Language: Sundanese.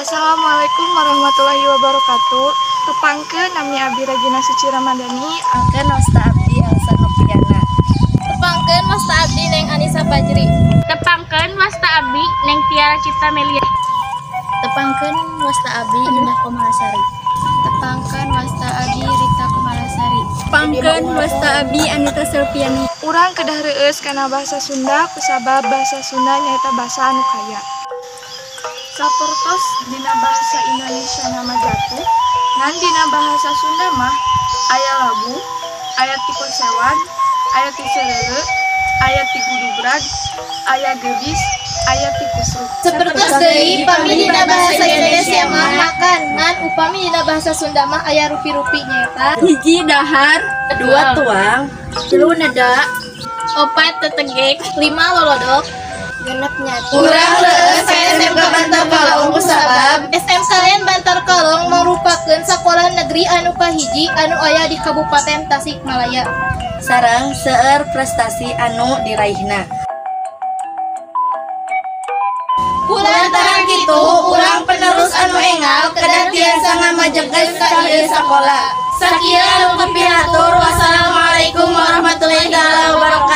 Assalamualaikum warahmatullahi wabarakatuh. Tepangkeun, nami abdi Regina Suci Ramadhani. Tepangkeun, wasta abdi Elsa Noviana. Tepangkeun, wasta abdi Neng Anissa Fajri. Tepangkeun, wasta abdi Neng Tiara Cipta Melia. Tepangkeun, wasta abdi Indah Komalasari. Tepangkeun, wasta abdi Rita Komalasari. Tepangkeun, wasta abdi Anita Selviani. Urang kedah reueus kana bahasa Sunda kusabab bahasa Sunda nyaeta bahasa anu kaya. Sapertos dina bahasa Indonesia nama jatuh, ngan dina bahasa Sunda mah aya labuh, aya ti kosewan, aya ti seureuleu, aya ti gudubrag, aya geubis, aya ti kusruk. Sapertos deui, pami dina bahasa Indonesia mah makan, ngan upami dina bahasa Sunda mah aya rupi-rupi, nyaeta 1 dahar, 2 tuang, 3 neda, 4 tetegek, 5 lolodok, 6 nyatu. Urang reueus ka SMK Bantar Kalong kusabab SMKN Bantar Kalong merupakan sekolah negeri anu kahiji anu aya di Kabupaten Tasikmalaya. Sareng seueur prestasi anu diraihna. Kulantaran kitu, urang penerus anu enggal kedah tiasa ngamajengkeun ka ieu sakola. Sakieu anu kapihatur, wassalamualaikum warahmatullahi wabarakatuh.